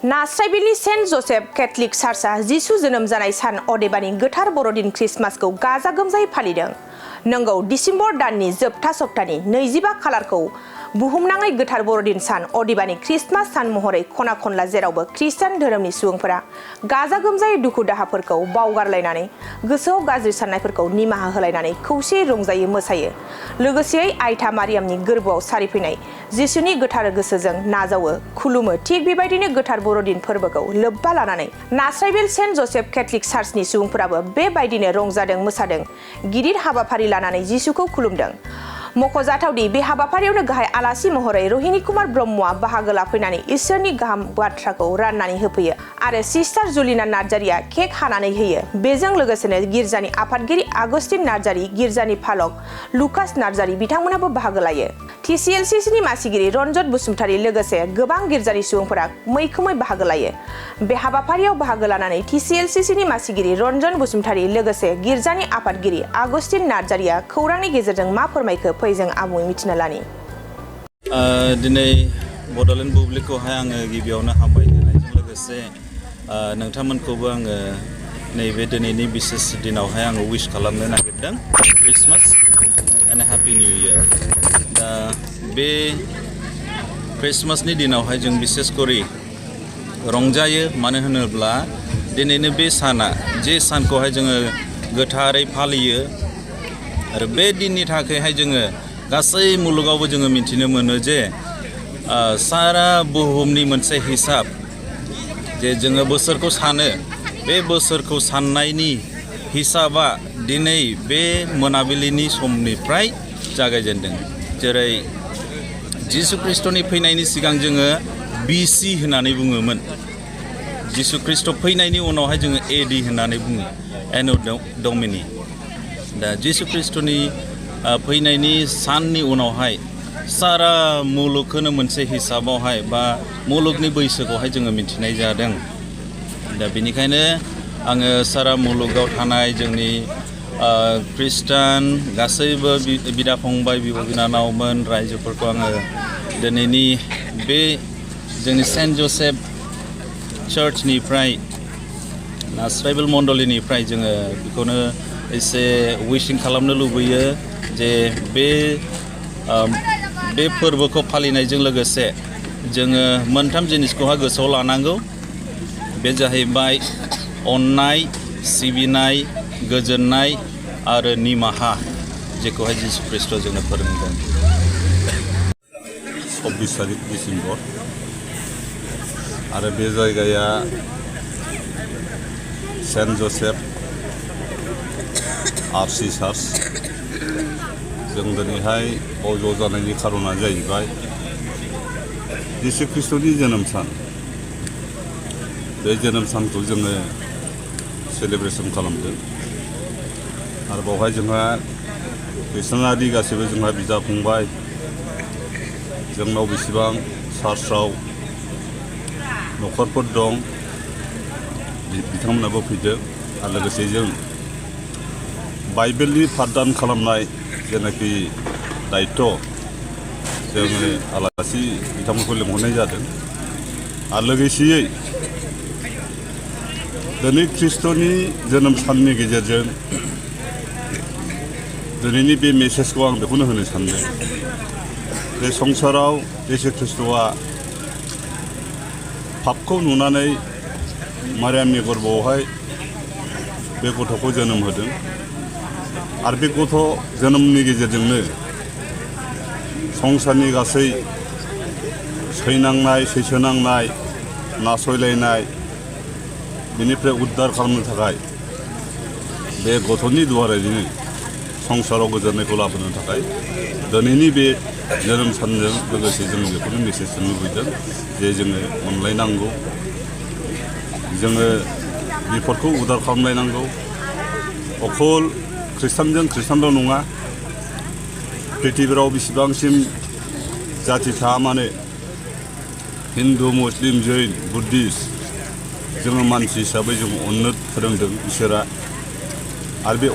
नास्राइबिलनि saint Joseph Catholic चार्चआ जिसु जोनोम जानाय सान अदेबानि गोथार बर'दिन क्रिसमासखौ गाजा गोमजायै फालिदों। नंगौ डिसेम्बर दाननि जोबथा सप्तानि 25 खालारखौ बुहुमनाङै गोथार बर'दिन सान अदेबानि क्रिसमास सान महरै खना खनला जेरावबो खृष्टान धोरोमनि सुबुंफोरा गाजा गोमजायै दुखु दाहाफोरखौ बावगारलायनानै गोसोआव गाज्रि साननायफोरखौ निमाहा होलायनानै खौसेयै रंजायो मोसायो। लोगोसेयै आइथा मारियामनि गोरबोआव सारिफैनाय जिसुनि गोथार गोसोजों नाजावो खुलुमो। थिग बेबायदिनो गोथार बर'दिन फोरबोखौ लोब्बा लानानै नास्राइबिल सेन्ट जोसेफ कैथलिक चार्चनि सुबुंफोराबो बेबायदिनो रंजादों मोसादों गिदिर हाबाफारि लानानै जिसुखौ खुलुमदों। मख'जाथावदि बे हाबाफारियावनो गाहाय आलासि महरै रोहिणी कुमार ब्रह्मआ बाहागो लाफैनानै इसोरनि गाहाम बाथ्राखौ राननानै होफैयो आरो सिस्टार जुलिना नार्जारिया केक हानानै होयो। बेजों लोगोसेनो गिर्जानि आफादगिरि आगस्टिन नार्जारि, गिर्जानि फालक लुकास नार्जारि बिथांमोनाबो बाहागो लायो। TCLCCनि मासिगिरि रन्जन बसुमतारी लोगोसे गोबां गिर्जानि सुबुंफोरा मैखोमै बाहागो लायो। बे हाबाफारियाव बाहागो लानानै TCLCCनि मासिगिरि रन्जन बसुमतारी लोगोसे गिर्जानि आफादगिरि आगस्टिन नार्जारिया खौरांनि गेजेरजों मा फोरमायखो फैजों आबुङै मिथिना लानि। दिनै बड'लेण्ड बुब्लिखौहाय आङो गिबियावनो हामबाय होनायजों लोगोसे नोंथांमोनखौबो आङो नैबे दिनैनि बिसेस दिनावहाय आङो विश खालामनो नागिरदों Christmas and happy new year. दा बे क्रिसमासनि दिनावहाय जों बिसेस करि रंजायो, मानो होनोब्ला दिनैनो बे साना जे सानखौहाय जोङो गोथारै फालियो आरो बे दिननि थाखायहाय जोङो गासै मुलुगावबो जोङो मिथिनो मोनो जे सारा बुहुमनि मोनसे हिसाब जे जोङो बोसोरखौ सानो, बे बोसोरखौ साननायनि हिसाबा दिनै बे मोनाबिलिनि समनिफ्राय जागायजेनदों। जेरै जिसु ख्रिस्ट'नि फैनायनि सिगां जोङो BC होननानै बुङोमोन, जिसु ख्रिस्ट' फैनायनि उनावहाय जोङो AD होननानै बुङो, एनो डमिनि। दा जिसु ख्रिस्ट'नि फैनायनि साननि उनावहाय सारा मुलुगखौनो मोनसे हिसाबावहाय बा मुलुगनि बैसोखौहाय जोङो मिथिनाय जादों। दा बेनिखायनो आङो सारा मुलुगाव थानाय जोंनि खृष्टान गासैबो बिदा फंबाय बिब' बिनानावमोन रायजोफोरखौ आङो दिनैनि बे जोंनि सेन्ट जोसेफ चार्चनिफ्राय नास्राइबिल मण्डलिनिफ्राय जोङो बेखौनो एसे विशिं खालामनो लुबैयो जे बे फोरबोखौ फालिनायजों लोगोसे जोङो मोनथाम जिनिसखौहाय गोसोआव लानांगौ। बे जाहैबाय अननाय, सिबिनाय, गोजोननाय आरो निमाहा, जेखौहाय जिसु ख्रिस्ट' जोंनो फोरोंदों। 24 तारिख डिसेम्बर आरो बे जायगाया सेन्ट जोसेफ RC चार्च। जों दिनैहाय ज' जानायनि खारना जाहैबाय जिसु ख्रिस्ट'नि जोनोम सान। बे जोनोम सानखौ जोङो सेलेब्रेसन खालामदों आरो बावहाय जोंहा खृष्टानारि गासैबो जोंहा बिदा फंबाय जोंनाव बेसेबां चार्चआव न'खरफोर दं बिथांमोनाबो फैदों आरो लोगोसे जों बाइबेलनि पाठदान खालामनाय जेनाखि दायित्व जोङो आलासि बिथांमोनखौ लिंहरनाय जादों आरो लोगोसेयै दिनै ख्रिस्ट'नि जोनोम साननि गेजेरजों दिनैनि बे मेसेजखौ आं बेखौनो होनो सानदों। बे संसाराव जिसु ख्रिस्ट'आ पापखौ नुनानै मारियामनि गोरबोआवहाय बे गथ'खौ जोनोम होदों आरो बे गथ' जोनोमनि गेजेरजोंनो संसारनि गासै सैनांनाय सैसोनांनाय नासयलायनाय बेनिफ्राय उद्धार खालामनो थाखाय बे गथ'नि दुवारैनो संसाराव गोजोननायखौ लाबोनो थाखाय दिनैनि बे जोनोम सानजों लोगोसे जों बेखौनो मेसेज होनो लुबैदों जे जोङो अनलायनांगौ, जोङो बिफदखौ उद्धार खालामलायनांगौ। अखल खृष्टानजों खृष्टानल' नङा, पृथिबीराव बेसेबांसिम जाथि थाया मानो हिन्दु, मुस्लिम, जैन, बुद्धिस्ट जोङो मानसि हिसाबै जों अननो फोरोंदों इसोरा। आरो बे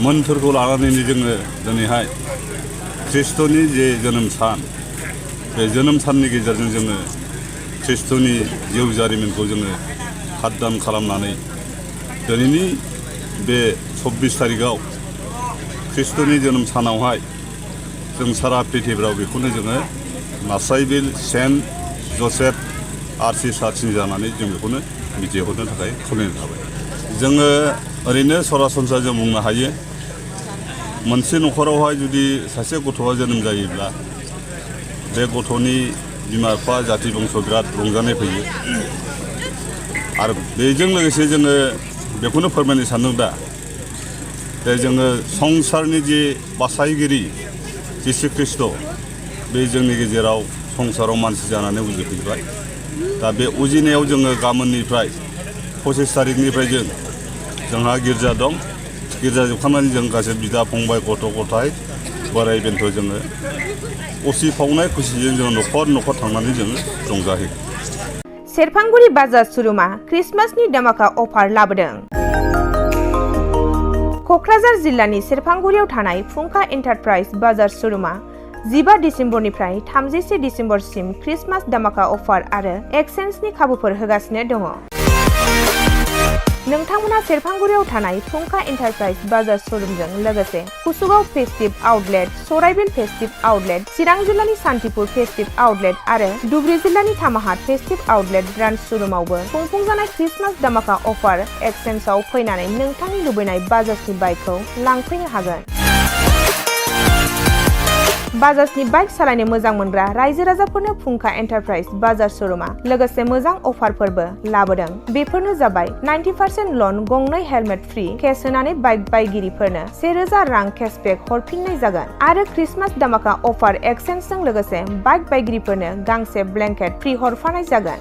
मोनफोरखौ लानानैनो जोङो दिनैहाय ख्रिस्ट'नि जे जोनोम सान, बे जोनोम साननि गेजेरजों जोङो ख्रिस्ट'नि जिउ जारिमिनखौ जोङो खादान खालामनानै दिनैनि बे 24 तारिखआव ख्रिस्ट'नि जोनोम सानावहाय जों सारा पृथिबियाव बेखौनो जोङो नास्राइबिल सेन्ट जसेफ आरसि सार्चनि जानानै जों बेखौनो मिथिहरनो थाखाय खावलायनाय थाबाय। जोङो ओरैनो सरासनस्रा जों बुंनो हायो मोनसे न'खरावहाय जुदि सासे गथ'आ जोनोम जायोब्ला बे गथ'नि बिमा बिफा जाथि बंस बिराद रंजानाय फैयो आरो बेजों लोगोसे जोङो बेखौनो फोरमायनो सानदों दा जे जोङो संसारनि जे बासायगिरि जिसु ख्रिस्ट' बे जोंनि गेजेराव संसाराव मानसि जानानै उजिफैबाय। दा बे उजिनायाव जोङो गाबोननिफ्राय 25 तारिखनिफ्राय जोंहा गिर्जा दं। गिर्जा जोबखांनानै जों गासै बिदा फंबाय गथ' गथाय बोराय बेन्थ' जोङो उसिफावनाय खुसिजों जोङो न'खर न'खर थांनानै जोङो रंजाहैयो। सेरफांगुरि बाजार श'रुमा क्रिसमासनि दामाका अफार लाबोदों। क'क्राझार जिल्लानि सेरफांगुरियाव थानाय फुंखा एन्टारप्राइज बाजार श'रुमा 15 डिसेम्बरनिफ्राय 31 डिसेम्बरसिम क्रिसमास दामाका अफार आरो एक्सचेन्जनि खाबुफोर होगासिनो दङ। नोंथांमोना सेरफांगुरियाव थानाय फुंखा एन्टारप्राइज बाजार श'रुमजों लोगोसे कुसुगाव फेस्टिभ आउटलेट, सराइबिल फेस्टिभ आउटलेट, चिरां जिल्लानि सान्तिपुर फेस्टिभ आउटलेट आरो धुबुरी जिल्लानि थामाहाट फेस्टिभ आउटलेट ब्रान्च श'रुमावबो खुंफुंजानाय क्रिसमास दामाका अफार एक्सचेन्जआव फैनानै नोंथांनि लुबैनाय बाजाजनि बाइकखौ लांफैनो हागोन। बाजाजनि बाइक सालायनो मोजां मोनग्रा रायजो राजाफोरनो फुंखा एन्टारप्राइज बाजार श'रुमा लोगोसे मोजां अफारफोरबो लाबोदों। बेफोरनो जाबाय 90% लन, गंनै हेलमेट फ्रि, केस होनानै बाइक बायगिरिफोरनो 1000 रां केसबेक हरफिननाय जागोन आरो क्रिसमास दामाका अफार एक्सचेन्जजों लोगोसे बाइक बायगिरिफोरनो गांसे ब्लेंकेट फ्रि हरफानाय जागोन।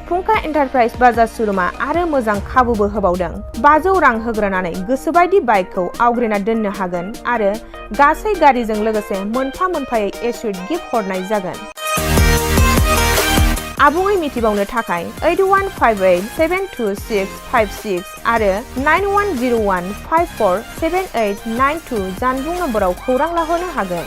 फुंखा एन्टारप्राइज बाजार श'रुमा आरो मोजां खाबुबो होबावदों। 500 रां होग्रोनानै गोसोबायदि बाइकखौ आवग्रिना दोननो हागोन आरो गासै गारिजों लोगोसे मोनफा मोनफायै एसुड गिफ्ट हरनाय जागोन। आबुङै मिथिबावनो थाखाय 8158722656 आरो 9101547892 जानबुं नम्बराव खौरां लाहरनो हागोन।